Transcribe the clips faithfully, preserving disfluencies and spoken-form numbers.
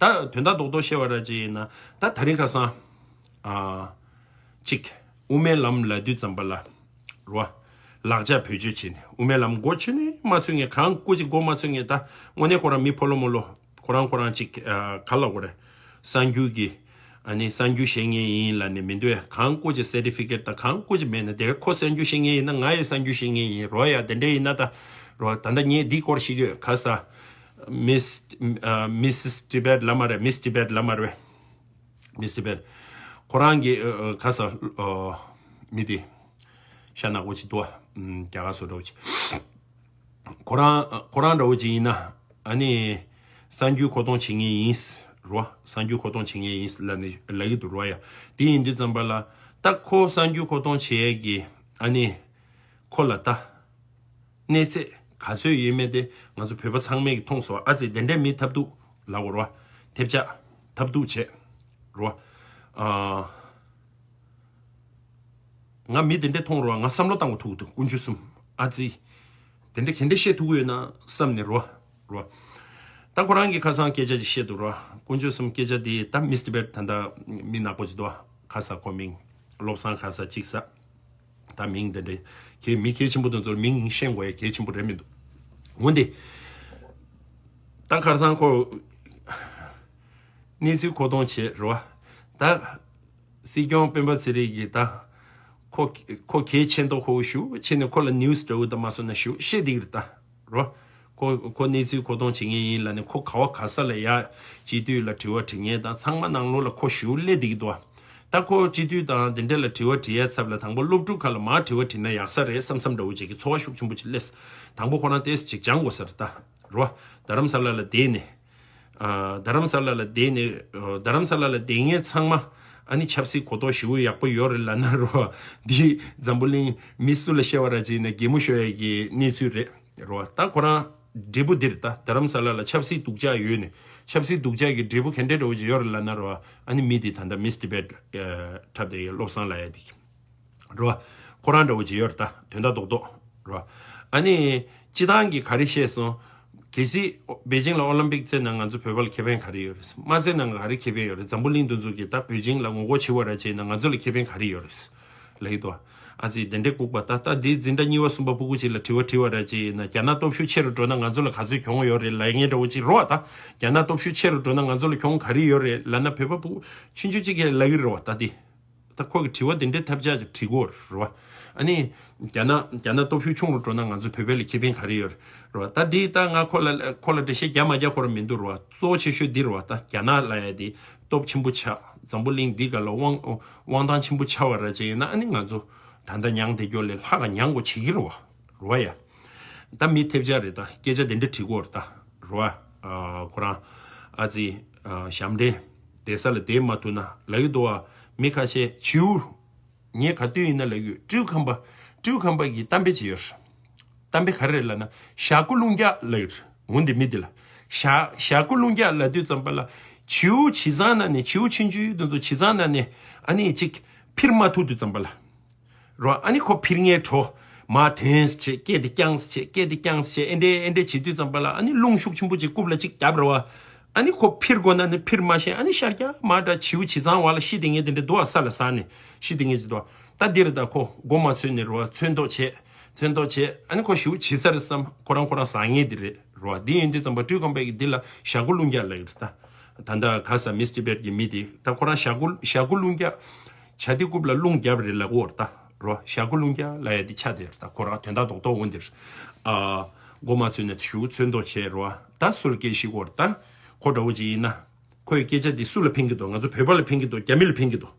ད་དོན་དག་རྡོག་རྡོག་བཤད་པ་ར་ཅིག་ཡིན་ན། ད་ད་རིང་ཁ་སང་ཨ་ཅིག་དབུ་མའི་ལམ་ལབ་དུས་ཙམ་པ་ལ་རོ། ལག་ཆ་བེད་སྤྱོད་བྱས་ནས་དབུ་མའི་ལམ་མགོ་ཆུ་ནས་མ་ཚུད་མཁན། གང་སྐུ་ཅིག་མགོ་མ་ཚུད་མཁན། ད་དངོས་གནས་ཁོ་རང་མི་ཕོ་ལོ་མོ་ལོ། ཁོ་རང་ཁོ་རང་ཅིག་ཨ་ག་ལབ་དགོས་རེད། གསར་འགྱུར་གྱི་ཨ་ནི་གསར་འགྱུར་བཤད་མཁན་ཡིན་ལབ་ནས་མི་འདུག་ཨེ། གང་སྐུ་ཅིག་སར་ཊི་ཕི་ཀེཊ་དང་གང་སྐུ་ཅིག་མེད་ན། དེར་ཁོ་གསར་འགྱུར་བཤད་མཁན་ཡིན་ན་ང་ཡང་གསར་འགྱུར་བཤད་མཁན་ཡིན་རོ། ཡ་དེ་འདྲ་ཡིན་ན་ད་རོ། ད་ལྟ་ངས་འདི་སྐོར་ཞིག་ཡོད། ཁ་ས་མིས་ཨ་མི་སིས་ཊི་བེཊ་ལབ་མ་རེད། མིས་ཊི་བེཊ་ལབ་མ་རེད། མིས་ཊི་བེཊ། ཁོ་རང་གི་ཨ་ཨ་ཁ་ས་ཨ་མི་དེ་ཤ་ནག་པོ་ཅིག་འདུག་ཨ། ཨམ་རྒྱ་གར་བཟོ་འདྲ་བོ་ཅིག་ཁོ་རང་ཁོ་རང་འདྲ་བོ་ཅིག་ཡིན་ན་ཨ་ནི་གསར་འགྱུར་མཁོ་གཏོང་བྱེད་མཁན་ཡིན་རོ། གསར་འགྱུར་མཁོ་གཏོང་བྱེད་མཁན་ཡིན་ལབ་ནས་ལབ་ཀྱི་འདུག་རོ། ཡ་དེ་ཡིན་དུས་ཙམ་པ་ལ་ད་ཁོ་གསར་འགྱུར་མཁོ་གཏོང་བྱེད་ཡས་ཀྱི་ཨ་ནི་ཁོ་ལ་ད་གནས་ཚད་ག་ཚོད་ཡོད་མེད་དེ་ང་ཚོ་བོད་པ་ཚང་མས་ཀྱི་མཐོང་སོང་། ཨ་ཙི་དེ་འདྲའི་མི་ཐབས་སྡུག་ལབ་དགོས་རོ། ཐེབས་ཆག་ཐབས་སྡུག་བྱས་རོ། ཨ། ང་མི་དེ་འདྲས་མཐོང་རོགས། ང་བསམ་བློ་བཏང་དགོས་ཐུག་འདུག་དཀོན་མཆོག་གསུམ། ཨ་ཙི། དེ་འདྲས་ག་འདྲས་བཤད་ཐུབ་ཀྱི་ཡོད་ན་བསམ་ནས་རོ། རོ། ད་ཁོ་རང་གིས་ཁ་སང་སྐད་ཆ་ཅིག་བཤད་འདུག་རོ། དཀོན་མཆོག་གསུམ། སྐད་ཆ་དེ་ད་མིས་ཊི་བེཊ་ད་ལྟ་མི་ནག་པོ་ཅིག་འདུག་ཁ་ས་ཁོ་མིང་། བློ་བཟང་ཁ་ས་ཅིག་ས། ད་མིང་དེ་འདྲས་གལ་མི་གལ་ཆེན་པོ་དེ་ཚོར་མིང་ཤེས་དགོས་ཡ་གལ་ཆེན་པོ་རེད་མི་འདུག་འོན་ཏེ། ད་ཁ་སང་ཁོ་གནས་ཚུལ་མཁོ་གཏོང་བྱེད་རོ། ད། སྲིད་སྐྱོང་སྤེན་པ་ཚེ་རིང་གིས་ད་ཁོ་ཁོ་གལ་ཆེ་མདོག་ཁོ་ཞུ་བྱས་ནས་ཁོ་ལ་ནིའུ་སི་འདྲ་བོ་དང་མ་སོང་ན་ཞུ་བཤད་བསྡད་ཀྱི་རེད་ད་རོ། ཁོ་ཁོ་གནས་ཚུལ་མཁོ་གཏོང་བྱེད་མཁན་ཡིན་ལབ་ནས་ཁོ་ག་བ་ག་ས་ལ་ཡ་སྤྱི་འཐུས་ལ་དྲི་བ་དྲི་མཁན་དང་ཚང་མ་ནང་ལོགས་ལ་ཁོ་ཞུ་སླེབས་བསྡད་ཀྱི་འདུག་ད་ཁོ་སྤྱི་འཐུས་དང་དེ་འདྲ་ལ་དྲི་བ་དྲི་ཡ་ཚབ་ལ་དང་པོ་སློབ་ཕྲུག་ཁག་ལ་མར་དྲི་བ་དྲིས་ན་ཡག་ས་རེད་བསམ་བསམ་འདྲ་བོ་ཅིག་གི་ཚོར་བ་ཤུགས་ཆེན་པོ་ཅིག་སླེབས། དང་པོ་ཁོ་རང་ཏོག་ཙམ་ཅིག་སྦྱང་དགོས་ས་རེད་ད་རོ། རྡ་རམ་ས་ལ་ལ་བསྡད་ནས། ཨ། རྡ་རམ་ས་ལ་ལ་བསྡད་ནས། ཨ། རྡ་རམ་ས་ལ་ལ་བསྡད་མཁན་ཚང་མ་ཨ་ནི་ཆབ་སྲིད་གོ་རྟོགས་ཞེ་པོ་ཡག་པོ་ཡོད་རེད་ལབ་ན་རོ། འདི་འཛམ་བུ་གླིང་མི་སུ་ལ་བཤད་པ་ར་ཅིག་ཡིན་ན་གད་མོ་ཤོར་ཡ་གི་གནས་ཚུལ་རེད་རོ། ད་ཁོ་རང་འབྲས་བུ་འདིར་ད་རྡ་རམ་ས་ལ་ལ་ཆབ་སྲིད་སྡུག་ཅག་ཡོད་ནས་ཆབ་སྲིད་སྡུག་ཅག་གི་འབྲས་བུ་ག་འདྲས་འདྲ་བོ་ཅིག་ཡོད་རེད་ལབ་ན་རོ། ཨ་ནི་མི་འདི་ད་ལྟ་མིས་ཊི་བེཊ་འཁྲབ་བསྡད་ཡོད། བློ་བཟང་ལབ་ཡ་འདི། རོ། ཁོ་རང་འདྲ་བོ་ཅིག་ཡོད་རེད་ད། དོན་དག་རྡོག་རྡོག་རོ། ཨ་ནི། སྤྱི་བཏང་གི་ག་རེ་བཤད་སོང་། གལ་སྲིད་པེ་ཅིང་ལ་ཨོ་ལིམ་པིག་རྩེ་ན་ང་ཚོ་བོད་པ་ལ་ཁེ་ཕན་ག་རེ་ཡོད་རེད། མ་རྩེ་ན་ག་རེ་ཁེ་ཕན་ཡོད་རེད། འཛམ་བུ་གླིང་འདི་ཚོ་གིས་ད་པེ་ཅིང་ལ་ངོ་རྒོལ་བྱེད་པ་ར་ཅིག་ཡིན་ན་ང་ཚོ་ལ་ཁེ་ཕན་ག་རེ་ཡོད་རེད། ལབ་ཀྱི་འདུག་ཨ་ཙི་དེ་འདྲའི་ལྐུགས་པ་ད་ལྟ་འདི་འཛིན་གྲྭ་གཉིས་པ་གསུམ་པ་སྤུ་གུ་ཅིག་ལ་དྲི་བ་དྲི་བ་ར་ཅིག་ཡིན་ན་རྒྱ་ནག་སྟོབས་ཤུགས་ཆེ་རུ་འགྲོ་ན་ང་ཚོ་ལ་ག་ཚོད་གྱོང་ཡོད་རེད་ལབ་མཁན་འདྲ་བོ་ཅིག་རོ། ད་རྒྱ་ནག་སྟོབས་ཤུགས་ཆེ་རུ་འགྲོ་ན་ང་ཚོ་ལ་གྱོང་ག་རེ་ཡོད་རེད་ལབ་ན་བོད་པ་སྤུ་གུ་ཆུང་ཆུང་ཅིག་གིས་ལབ་ཀྱི་རེད་བ་ད་འདི། ད་ཁོ་གི་དྲི་བ་དེ་འདྲའི་ཐབས་ཆག་ཅིག་དྲི་དགོས་རེད་བ། ཨ་ནི། རྒྱ་ནག་རྒྱ་ནག་སྟོབས་ཤུགས་ཆུང་རུ་འགྲོ་ན་ང་ཚོ་བོད་པའི་ལ་ཁེ་ཕན་ག་རེ་ཡོད་རེད་བ། ད་འདི་ད་ང་ཁོ་ལ་ཁོ་ལ་འགྲེལ་བཤད་རྒྱག་མ་རྒྱག་ཁོ་རང་མི་འདུག་རེད་བ། གཙོ་བོ་ཆེ་ཤོས་འདི་རེད་བ། ད་རྒྱ་ནག་ལབ་ཡ་དེ་སྟོབས་ཆེན་པོ་ཆགས། འཛམ་བུ་གླིང་འདི་ག་ལ་དབང་དབང་ཐང་ཆེན་པོ་ཆགས་པ་ར་ཅིག་ཡིན་ན་ཨ་ནི་ང་ཚོ་ད་ལྟ་མྱངས་བསྡད་རྒྱུ་ལས་ལྷག་ག་མྱངས་དགོས་བྱེད་ཀྱི་རེད་བ། རེད་བ་ཡ། ད་མི་ཐེབས་ཆག་རེད་ད། སྐད་ཆ་དེ་འདྲ་དྲི་དགོས་རེད་ད། རེད་བ། ཨ། ཁོ་རང་ཨ་ཙི་ཨ་ཞབས་འདྲེན་བསྡད་ས་ལ་བསྡད་མ་ཐུབ་ན་ལབ་ཀྱི་འདུག་བ། མི་ཁ་ཤས་བྱིའུ། ངས་ག་དུས་ཡིན་ན་ལབ་ཀྱི་ཡོད། སྤྲེའུ་ཁམས་པ། སྤྲེའུ་ཁམས་པ་གི་གཏམ་དཔེ་ཅིག་ཡོད་རེད། གཏམ་དཔེ་ག་རེ་རེད་ལབ་ན་ཞྭ་གོ་རླུང་རྒྱག་ལབ་ཀྱི་རེད། འོ་འདི་མི་འདི་ལ། ཞྭ་ཞྭ་གོ་རླུང་རྒྱག་ལབ་དུས་ཙམ་པ་ལ། བྱིའུ་བྱི་ཚང་ནང་ནས་བྱིའུ་ཆུང་ཆུང་དེ་ཚོ་བྱི་ཚང་ནང་ནས་ཨ་ནི་ཅིག་འཕུར་མ་ཐུབ་དུས་ཙམ་པ་ལ། རོ། ཨ་ནི་ཁོ་འཕུར་མཁན་བྲོ། མར་ཐོན་ཟེར་བྱས། སྐད་དེ་རྐྱང་ཟེར་བྱས། སྐད་དེ་རྐྱང་ཟེར་བྱས། ཨེ་འདྲས་ཨེ་འདྲས་བྱེད་དུས་ཙམ་པ་ལ་ཨ་ནི་རླུང་ཤུགས་ཆེན་པོ་ཅིག་རྐུབ་ལ་ཅིག་བརྒྱབ་རེད་བ། ཨ་ནི་ཁོ་འཕུར་དགོས་ན་ནི་འཕུར་མ་ཤེས། ཨ་ནི་ཤར་རྒྱག་མར་འདྲ་བྱིའུ་བྱི་ཚང་བ་ལ་ཤི་དེ་ངས་དེ་འདྲས་འདུག་བ། ས་ལ་ཟགས་ནས་ཤི་དེ་ངས་ཅི་འདུག་ད་འདིར་ད་ཁོ་མགོ་མ་ཚོས་ནས་རེད་བ། ཚོས་མདོག་བྱས། ཚོས་མདོག་བྱས། ཨ་ནི་ཁོ་ཞེ་པོ་བྱི་ས་རེད་བསམ། ཁོ་རང་ཁོ་རང་ཟགས་ངེས་དེ་རེད་རེད་བ། འདི་ཡིན་དུས་ཙམ་པ་སྤྲེའུ་ཁམས་པ་གི་འདི་ལ་ཞྭ་གོ་རླུང་རྒྱག་ལབ་ཀྱི་རེད་ད། ད་ལྟ་ག་ས་མིས་ཊི་བེཊ་གི་མི་དེ་ད་ཁོ་རང་ཞྭ་གོ་ཞྭ་གོ་རླུང་རྒྱག་བྱ་དེ་རྐུབ་ལ་རླུང་བརྒྱབ་རེད་ལབ་ཀྱི་ཡོད་རེད་ད། རོ། ཞྭ་གོ་རླུང་རྒྱག་ལབ་ཡ་དེ་ཆ་དེ་རེད་ད། ཁོ་རང་དོན་དག་རྡོག་རྡོག་འོ་འདིར། ཨ། མགོ་མ་ཚོས་ནས་ཞུ་ཚོས་མདོག་བྱས་རོ། ད་སུ་ལ་སྐད་ཤེས་ཀྱི་ཡོད་རེད་ད། ཁོ་འདྲ་བོ་ཅིག་ཡིན་ན། ཁོའི་སྐད་ཆ་དེ་སུ་ལ་ཕན་གྱི་འདུག་ང་ཚོ་བོད་པ་ལ་ཕན་གྱི་འདུག་རྒྱ་མི་ལ་ཕན་གྱི་འདུག་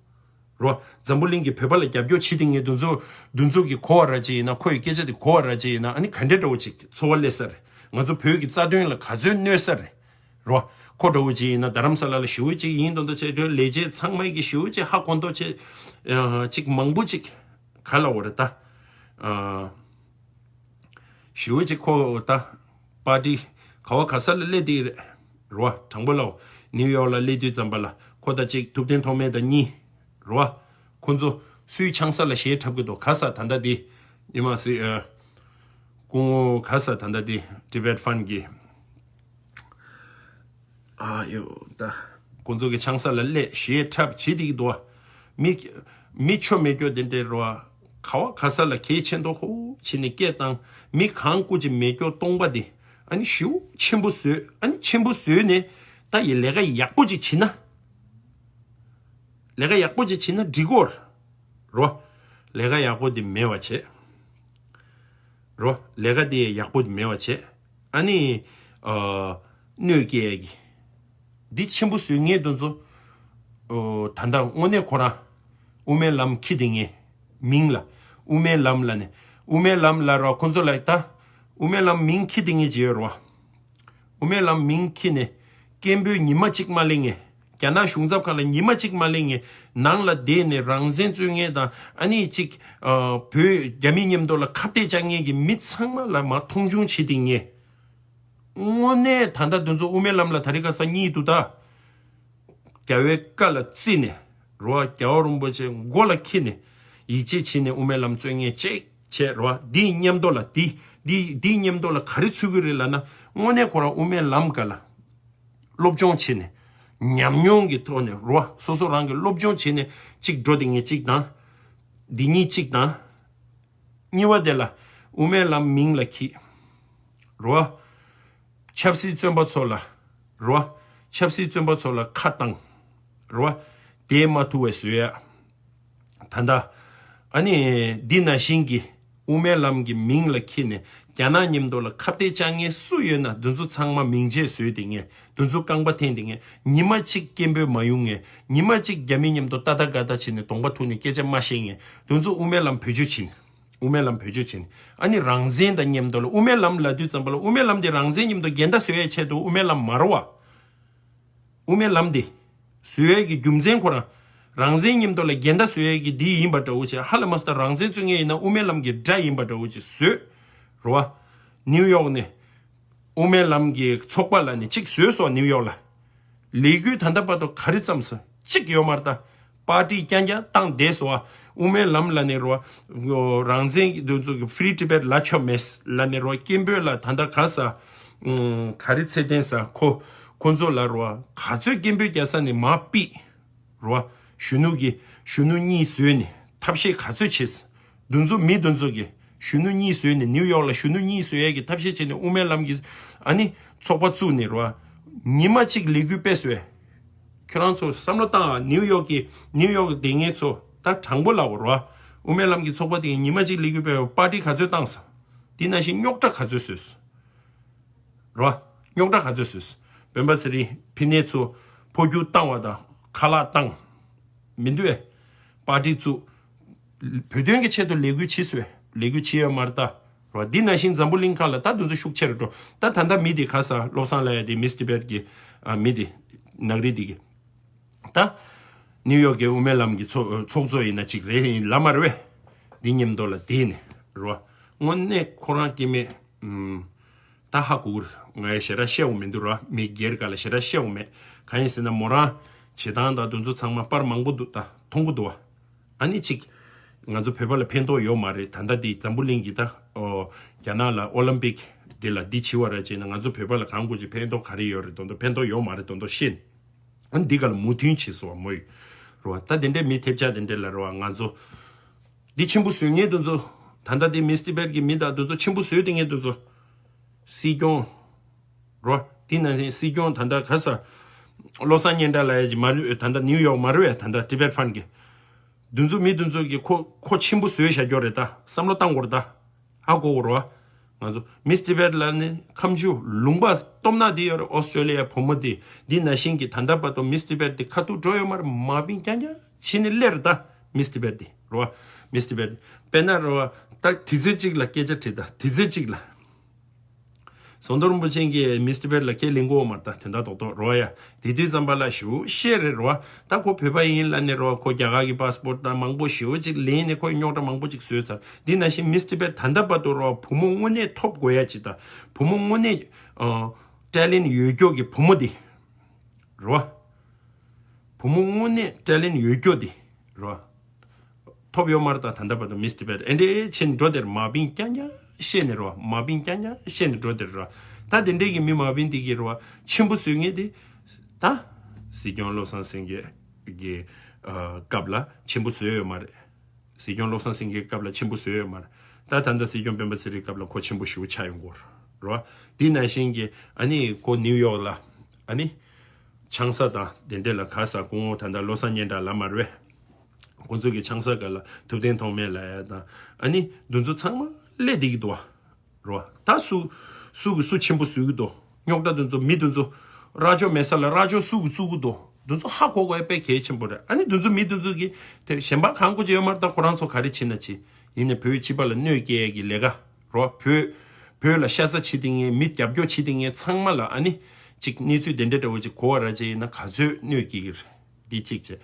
རོ། འཛམ་བུ་གླིང་གི་བོད་པ་ལ་རྒྱབ་སྐྱོར་བྱེད་དེ་ངས་འདུ་འཛོམས་འདུ་འཛོམས་ཀྱི་གོ་བ་ར་ཅིག་ཡིན་ན། ཁོའི་སྐད་ཆ་དེ་གོ་བ་ར་ཅིག་ཡིན་ན། ཨ་ནི་ག་འདྲས་འདྲ་བོ་ཅིག་ཚོར་བ་སླེབས་ས་རེད། ང་ཚོ་བོད་ཀྱི་རྩ་དོན་ལ་ག་ཚོད་གནོད་ས་རེད། རོ། ཁོ་འདྲ་བོ་ཅིག་ཡིན་ན་རྡ་རམ་ས་ལ་ལ་ཞེ་པོ་ཅིག་ཡིན་མདོག་མདོག་བྱས། དོན་ལས་བྱེད་ཚང་མ་གི་ཞེ་པོ་ཅིག་ཧ་གོ་མདོག་བྱས། ཨ། ཅིག་མང་པོ་ཅིག་ག་ལབ་དགོས་རེད་ད། ཨ། ཞེ་པོ་ཅིག་ཁོ་ད་པར་ཊི་ག་བ་ག་ས་ལ་སླེབས་དེ་རེད། རོ། དྲང་པོ་ལབ། ནིའུ་ཡོག་ལ་སླེབས་དུས་ཙམ་པ་ལ་ཁོ་ད་ཅིག་ཐུབ་བསྟན་ཐོགས་མེད་དང་གཉིས། རོ། ཁོ་ཚོ་སུའི་ཆང་ས་ལ་གཞས་འཁྲབ་གི་འདུག་ག་ས་ད་ལྟ་འདི་ཉི་མ་སི་ཨ། སྐུ་ངོ་ག་ས་ད་ལྟ་འདི་ཊི་བེཊ་ཕན་གི་ ཨ་ཡོ་ད། ཁོང་ཚོ་གི་ཆང་ས་ལ་སླེབས་ཞེས་འཁྲབ་བྱེད་དེ་འདུག་བ། མི་མི་ཆོ་མེད་སྐྱོ་དེ་འདྲའི་རོ། ག་བ་ག་ས་ལ་གལ་ཆེན་ཏོ་ཧོ་བྱེད་ནས་སྐད་བཏང་། མི་གང་སྐུ་ཅི་མེད་སྐྱོ་སྟོང་པ་དེ། ཨ་ནི་ཞིའུ་ཆེན་པོ་བཟོས། ཨ་ནི་ཆེན་པོ་བཟོས་ནས་ད་ཡི་ལས་ཀ་ཡག་པོ་ཅིག་བྱེད་ན། ལས་ཀ་ཡག་པོ་ཅིག་བྱེད་ན་འགྲིག་གོ་རོ། ལས་ཀ་ཡག་པོ་དེ་མེད་པ་བྱས། རོ། ལས་ཀ་དེ་ཡག་པོ་དེ་མེད་པ་བྱས། ཨ་ནི། ཨ། གནོད་སྐྱེལ་གི། འདི་ཆེན་པོ་བཟོས་ངེས་དོན་ཚོ། ཨོ། ད་ལྟ་དངོས་གནས་ཁོ་རང་། དབུ་མའི་ལམ་འཁྱེར་དེ་ངེས། མིང་ལ། དབུ་མའི་ལམ་ལ་ནས། དབུ་མའི་ལམ་ལ་རོ་ཁོ་ཚོ་ལ་ད། དབུ་མའི་ལམ་མིང་འཁྱེར་དེ་ངེས་ཅི་ཡོད་རོ། དབུ་མའི་ལམ་མིང་འཁྱེར་ནས། སྐད་འབོད་ཉི་མ་གཅིག་མ་ལེན་ངེས། རྒྱ་ནག་གཞུང་ཚབ་ཁང་ལ་ཉི་མ་གཅིག་མ་ལེན་ངེས། ནང་ལ་བསྡད་ནས་རང་བཙན་རྩོད་མཁན་དང་ཨ་ནི་གཅིག་ཨ། བོད་རྒྱ་མི་མཉམ་དུ་ལ་ཁ་གཏད་བཅག་མཁན་གྱི་མི་ཚང་མ་ལ་མ་མཐོང་ཆུང་བྱེད་དེ་ངེས། དངོས་གནས་ད་ལྟ་དེ་ཚོ་དབུ་མའི་ལམ་ལ་ད་རེས་ཁ་སང་གཉིད་འདུག་ད། རྒྱལ་བའི་བཀའ་ལ་བརྩིས་ནས་རོ། རྒྱལ་བ་རིན་པོ་ཆེ་མགོ་ལ་འཁྱེར་ནས་ཡིད་ཆེས་བྱས་ནས་དབུ་མའི་ལམ་རྩོད་མཁན་གཅིག་བྱས་རོ། འདིའི་མཉམ་དུ་ལ་འདི་འདི་འདིའི་མཉམ་དུ་ལ་ག་རེ་ཚུད་ཀྱི་རེད་ལབ་ན། དངོས་གནས་ཁོ་རང་དབུ་མའི་ལམ་སྒང་ལ་སློབ་སྦྱོང་བྱས་ནས། ཉམས་མྱོང་གི་ཐོག་ནས་རོ། སོ་སོ་རང་གི་སློབ་སྦྱོང་བྱས་ནས་གཅིག་འགྲོ་དེ་ངེས་གཅིག་དང་། འདི་གཉིས་གཅིག་དང་། གཉིས་པ་དེ་ལ་དབུ་མའི་ལམ་མིང་ལ་འཁྱེར་རོ། ཆབ་སྲིད་བཙོན་པ་ཚོ་ལ་རོ། ཆབ་སྲིད་བཙོན་པ་ཚོ་ལ་ཁ་བཏང་རོ། དེ་མ་ཐུབ་པའི་བཟོས་ཡ། ད་ལྟ། ཨ་ནི་འདི་ནང་བཞིན་གྱི་དབུ་མའི་ལམ་གྱི་མིང་ལ་འཁྱེར་ནས་རྒྱ་ནག་མཉམ་དུ་ལ་ཁ་གཏད་བཅག་མཁན་སུ་ཡོད་ན་དེ་ཚོ་ཚང་མ་མིང་ཆད་བཟོས་དེ་ངེས། དེ་ཚོ་རྐང་པ་འཐེན་དེ་ངེས། ཉི་མ་གཅིག་སྐད་འབོད་མ་ཡོང་ངེས། ཉི་མ་གཅིག་རྒྱ་མི་མཉམ་དུ་ཏ་ཏ་ག་ཏ་བྱས་ནས་གདོང་པ་ཐུག་ནས་སྐད་ཆ་མ་བཤད་ངེས། དེ་ཚོ་དབུ་མའི་ལམ་བེད་སྤྱོད་བྱེད། དབུ་མའི་ལམ་བེད་སྤྱོད་བྱེད། ཨ་ནི་རང་བཙན་དང་མཉམ་དུ་ལ་དབུ་མའི་ལམ་ལབ་དུས་ཙམ་པ་ལ་དབུ་མའི་ལམ་དེ་རང་བཙན་མཉམ་དུ་འགལ་ཟླ་བཟོ་ཡའི་ཆེད་དུ་དབུ་མའི་ལམ་མ་རེད་བ། དབུ་མའི་ལམ་དེ་བཟོ་ཡས་ཀྱི་རྒྱུ་མཚན་ཁོ་རང་རང་བཙན་མཉམ་དུ་ལ་འགལ་ཟླ་བཟོ་ཡས་ཀྱི་འདི་ཡིན་པ་འདྲ་བོ་ཅིག་ཧ་ལས་མ་སོང་། རང་བཙན་རྩོད་མཁན་ཡིན་ན་དབུ་མའི་ལམ་གྱི་དགྲ་ཡིན་པ་འདྲ་བོ་ཅིག་བཟོས་རོ་བ། ནིའུ་ཡོག་ནས་དབུ་མའི་ལམ་གྱི་ཚོགས་པ་ལ་ནི་གཅིག་བཟོས་སོང་། ནིའུ་ཡོག་ལ་ལས་འགུལ་ད་ལྟ་བར་དུ་ག་རེ་བརྩམས་སོང་གཅིག་ཡོད་མ་རེད་ད། པར་ཊི་རྐྱང་རྐྱང་བཏང་བསྡད་སོང་བ། དབུ་མའི་ལམ་ལ་ནི་རོ། རང་བཙན་གྱི་འདུ་འཛོམས་ཀྱི་Free Tibet ལ་ཆོ་མེད་ལ་ནི་རོ། སྐད་འབོད་ལ་ད་ལྟ་ག་ས། ག་རེ་ཚད་ལྡན་ས་ཁོ། ཁོ་ཚོ་ལ་རོ། ག་ཚོད་སྐད་འབོད་རྒྱག་ས་ནི་མ་ཕིག་རོ། གཞོན་ནུ་གི་གཞོན་ནུ་གཉིས་བཟོས་ནས་ཐབས་ཤེས་ག་ཚོད་བྱས། འདུ་འཛོམས་མི་འདུ་འཛོམས་ཀྱི་གཞོན་ནུ་གཉིས་བཟོས་ནས་ནིའུ་ཡོག་ལ་གཞོན་ནུ་གཉིས་བཟོས་ཡས་ཀྱི་ཐབས་ཤེས་བྱས་ནས་དབུ་མའི་ལམ་གྱི་ཨ་ནི་ཚོགས་པ་བཙུགས་ནས་རོ། ཉི་མ་གཅིག་ལས་འགུལ་སྤེལ་སོང་། ཁྱོད་རང་ཚོ་བསམ་བློ་བཏང་ཨ། ནིའུ་ཡོག་གི་ནིའུ་ཡོག་གི་སྡོད་མཁན་ཚོ་ད་དྲང་པོ་ལབ་རོ། དབུ་མའི་ལམ་གྱི་ཚོགས་པ་དེ་གིས་ཉི་མ་གཅིག་ལས་འགུལ་སྤེལ་བའི་པར་ཊི་ག་ཚོད་བཏང་སོང་། དེ་ནང་བཞིན་རྙོག་དྲ་ག་ཚོད་བཟོས་སོང་། རོ། རྙོག་དྲ་ག་ཚོད་བཟོས། སྤེན་པ་ཚེ་རིང་ཕི་ནས་ཚུར་འཕོ་འགྱུར་བཏང་བ་དང་ཁ་ལག་བཏང་། མི་འདུག་ཨེ། པར་ཊི་བཙུགས། བོད་དོན་གྱི་ཆེད་དུ་ལས་འགུལ་བྱེད་སོང་། ལས་འགུལ་བྱེད་ཡོད་མ་རེད་ད། རོ། འདི་ནང་བཞིན་འཛམ་བུ་གླིང་ཁག་ལ་ད་དུང་ཚོ་ཤུགས་ཆེ་རུ་འགྲོ། ད་ད་ལྟ་མི་དེ་ག་ས་བློ་བཟང་ལབ་ཡ་དེ་Miss Tibet གི་ཨ་མི་དེ་ནག་རིལ་དེ་གི། ད། ནིའུ་ཡོག་གི་དབུ་མའི་ལམ་གྱི་ཚོགས་ཚོགས་གཙོ་ཡིན་ན་གཅིག་རེད་ཡིན་ལབ་མ་རེད་བས། འདི་མཉམ་དུ་ལ་དེ་ནས་རོ། དངོས་གནས་ཁོ་རང་སྐྱེ་དམན། ཨུམ། ད་ཧ་གོ་གི་རེད། ངས་ཞེ་དྲག་བཤད་འོང་མི་འདུག་རོ། མི་སྒེར་ག་ལ་ཞེ་དྲག་བཤད་འོང་མེད། གང་ཡིན་ཟེར་ན་མོ་རང་བྱེད་སྟངས་དང་དེ་ཚོ་ཚང་མ་པར་མང་པོ་འདུག་ད་མཐོང་གི་འདུག་བ། ཨ་ནི་གཅིག་ང་ཚོ་བོད་པ་ལ་ཕན་ཐོགས་ཡོད་མ་རེད། ད་ལྟ་འདི་འཛམ་བུ་གླིང་གི་ད་ཨོ་རྒྱ་ནག་ལ་ཨོ་ལིམ་པིག་འདི་ལ་འདི་བྱེད་པ་ར་བྱས་ན་ང་ཚོ་བོད་པ་ལ་གང་དགོས་ཀྱི་ཕན་ཐོགས་ག་རེ་ཡོད་རེད། དོན་དུ་ཕན་ཐོགས་ཡོད་མ་རེད། དོན་དུ་ཤེས་ནས། ཨ་འདི་ག་ལ་མོས་མཐུན་བྱེད་སོང་བ་མོ་ཡིས། རོ། ད་དེ་འདྲའི་མི་ཐེབས་ཆག་དེ་འདྲའི་ལ་རོ། ང་ཚོ་འདི་ཆེན་པོ་བཟོས་ངེས་དུ་ཚོ། ད་ལྟ་དེ་Miss Tibet གི་མི་དང་དུ་ཚོ་ཆེན་པོ་བཟོས་དེ་ངེས་དུ་ཚོ། སྲིད་སྐྱོང་། རོ། དེ་ནང་བཞིན་སྲིད་སྐྱོང་ད་ལྟ་ག་ས། བློ་བཟང་སྙན་གྲགས་ལ་ཡ་ཅི་མ་རུ་ད་ལྟ་ནིའུ་ཡོག་མ་རུ་ཡ་ད་ལྟ་Tibet Fund གི། དུ་ཚོ་མི་དུ་ཚོ་གི་ཁོ་ཁོ་ཆེན་པོ་བཟོས་བཞག་རྒྱུ་རེད་ད། བསམ་བློ་བཏང་དགོས་རེད་ད། ཧ་གོ་གོ་རོ། ང་ཚོ་Miss Tibet ལ་ནི་ཁམ་ཆུ་ལུང་པ་སྟོབས་ན་དེ་ཡོད་རེད། ཨོ་སི་ཀྲོ་ལི་ཡ་བུ་མོ་དེ་འདི་ནང་བཞིན་གྱི་ད་ལྟ་བར་དུ་Miss Tibet དེ་ཁ་ཐུག་འགྲོ་ཡོད་མ་རེད། མ་བིན་རྐྱང་རྐྱང་བྱས་ནས་སླེབས་རེད་ད། Miss Tibet དེ་རོ། Miss Tibet དཔེར་ན་རོ། ད་དུས་ཚོད་གཅིག་ལ་སྐད་ཆ་དྲིས་ད་དུས་ཚོད་གཅིག་ལ། ཟམ་གདོང་རིན་པོ་ཆེ་གིས་Miss Tibet ལ་ཁས་ལེན་གོ་མ་ད་དོན་དག་རྡོག་རྡོག་རོ་ཡ། དེ་དུས་ཙམ་པ་ལ་ཞུ་ཤེས་རེད་རོ། ད་ཁོ་བོད་པ་ཡིན་ལ་ནི་རོ། ཁོ་རྒྱ་གར་གྱི་པ་སི་པོར་ད་མང་པོ་ཞུ་ཅིག་ལེན་ནས་ཁོ་རྙོག་དྲ་མང་པོ་ཅིག་བཟོས་ཚར། འདི་ནང་བཞིན་Miss Tibet ད་ལྟ་བར་དུ་རོ་བུ་མོ་དངོས་གནས་ཐོབ་དགོས་ཡ་ཅིག་ད་བུ་མོ་དངོས་གནས་ཨ་ཊེ་ལེན་ཡོད་རྒྱུ་གི་བུ་མོ་འདི་རོ། བུ་མོ་དངོས་གནས་ཊེ་ལེན་ཡོད་རྒྱུ་འདི་རོ། ཐོབ་ཡོད་མ་རེད་ད། ད་ལྟ་བར་དུ་Miss Tibet ཨེ་འདྲའི་ཆེན་འགྲོ་དེར་མ་བིན་རྐྱང་རྐྱང་བཤད་ནས་རོ། མ་བིན་རྐྱང་རྐྱང་བཤད་ནས་འགྲོ་དེར་རོ། ད་དེ་འདྲའི་གི་མི་མ་བིན་དེ་གི་རོ་ཆེན་པོ་བཟོས་ངེས་དེ། ད་སྲིད་སྐྱོང་བློ་བཟང་སེང་གེ་གི་ཨ་སྐབས་ལ་ཆེན་པོ་བཟོས་ཡོད་མ་རེད། སྲིད་སྐྱོང་བློ་བཟང་སེང་གེའི་སྐབས་ལ་ཆེན་པོ་བཟོས་ཡོད་མ་རེད། ད་ད་ལྟ་སྲིད་སྐྱོང་སྤེན་པ་ཚེ་རིང་སྐབས་ལ་ཁོ་ཆེན་པོ་ཞེ་པོ་ཆགས་ཡོང་གི་ཡོད་རེད་བ། དེ་ནང་བཞིན་གྱི་ཨ་ནི་ཁོ་ནིའུ་ཡོག་ལ་ཨ་ནི་ཆང་ས་དང་དེ་འདྲས་ལ་ག་ས་སྐུ་ངོ་ད་ལྟ་བློ་བཟང་སྙན་གྲགས་ལབ་མ་རེད་པས། ཁོང་ཚོ་གི་ཆང་ས་ག་ལ་ཐུབ་བསྟན་ཐོགས་མེད་ལབ་ཡ་དང་ཨ་ནི་འདི་ཚོ་ཚང་མ་སླེབས་བསྡད་ཀྱི་འདུག་བ། རོ། ད་སུ། སུ་གི་སུ་ཆེན་པོ་བཟོས་ཀྱི་འདུག་རྙོག་དྲ་དེ་ཚོ་མི་དེ་ཚོ། རྭ་ཅོ་མེད་ས་ལ་རྭ་ཅོ་སུ་གི་བཙུགས་ཀྱི་འདུག་དེ་ཚོ་ཧ་གོ་དགོས་ཡ་དཔེ་གལ་ཆེན་པོ་རེད། ཨ་ནི་དེ་ཚོ་མི་དེ་ཚོ་གི་དེ་གཞན་པ་གང་དགོས་ཀྱི་ཡོད་མ་རེད། ད་ཁོ་རང་ཚོ་ག་རེ་བྱེད་ན་བྱེད། ཡིན་ནའི་བོད་སྤྱི་པ་ལ་གནོད་སྐྱེལ་ཡ་གི་ལས་ཀ་རོ། བོད། བོད་ལ་ཤ་ཚ་བྱེད་བསྡད་མཁན་མི་རྒྱབ་སྐྱོར་བྱེད་བསྡད་མཁན་ཚང་མ་ལ་ཨ་ནི་ཅིག་གནས་ཚུལ་དེ་འདྲ་འདྲ་བོ་ཅིག་གོ་བ་ར་ཅིག་ཡིན་ན་ག་ཚོད་གནོད་སྐྱེལ་གི་རེད། འདི་གཅིག་བྱས།